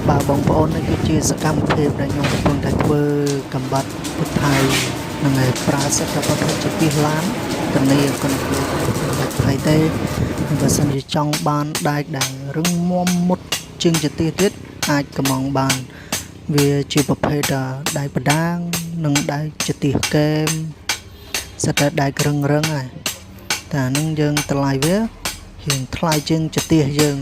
បាទបងប្អូននេះគឺជាសកម្មភាពដែលខ្ញុំកំពុងតែធ្វើកំបាត់ពុទ្ធថៃនឹងឯប្រើសិទ្ធិប្រភេទជាពីឡានតនីគុណភាពមិនបាច់ថៃទេបើសិនជាចង់បានដែកដែលរឹងមាំមុតជាងជាទៀសទៀតអាចកំងបាន វាជាប្រភេទដែកបដាងនិងដែកជាទៀសកែមសិតតែដែករឹងរឹងហើយតែអានឹងយើងតម្លៃវារៀងថ្លៃជាងជាទៀសយើង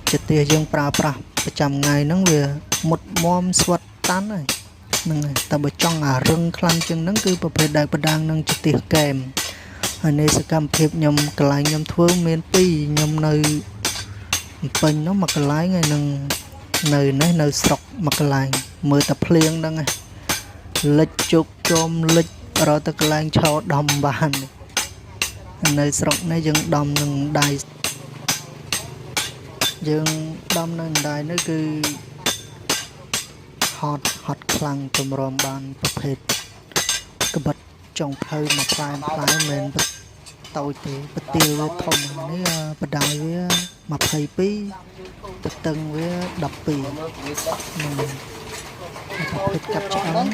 ជាទៀសយើងប្រើប្រាស់ប្រចាំថ្ងៃហ្នឹងវាមុតមមស្វិតតាន់ហើយហ្នឹងហើយតែបើចង់អារឹងខ្លាំងជាងហ្នឹងគឺប្រភេទដែកបដាងនិងជាទៀសកែមហើយនៃសកម្មភាពខ្ញុំកន្លែងខ្ញុំធ្វើមានពីរខ្ញុំនៅពេញនោះមកកន្លែងហើយនឹងនៅនេះនៅស្រុកមកកន្លែងមើលតែភ្លៀងហ្នឹងឯងលិចជោកជុំលិចរកទៅកន្លែងឆោដំបាននៅស្រុកនេះយើងដំនឹងដៃ យើងដំនៅអណ្ដាយនេះគឺហត់ហត់ខ្លាំងទម្រាំបានប្រភេទក្បិតចុងភៅមួយផ្លែផ្លែមិនមែនតូចទេពទាលវាធំនេះបដាយវា22ទទឹងវា12នឹងប្រភេទកាប់ឆ្អឹង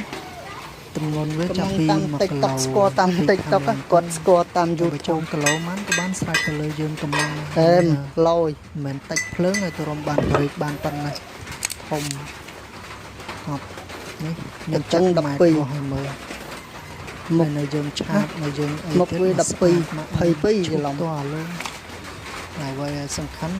ទម្ងន់វាចាប់ពី តាម 1គីឡូ TikTok ស្គាល់តាម TikTok គាត់ស្គាល់តាម YouTube YouTube គីឡូម៉ាន់ក៏បានស្រេចទៅលើយើងកំឡុង អេមឡយ មិនមែនតិចភ្លើងឲ្យទៅរំបានប្រិយបានប៉ុណ្ណាធំហប់នេះខ្ញុំ ចឹង ចាក់ម៉ែត្រ 12 ឲ្យមើល មុខ នៅយើងឆាបនៅយើងអី មុខវា ទៀត 12 22 ច្រឡំតោះអាលើអ្វីសំខាន់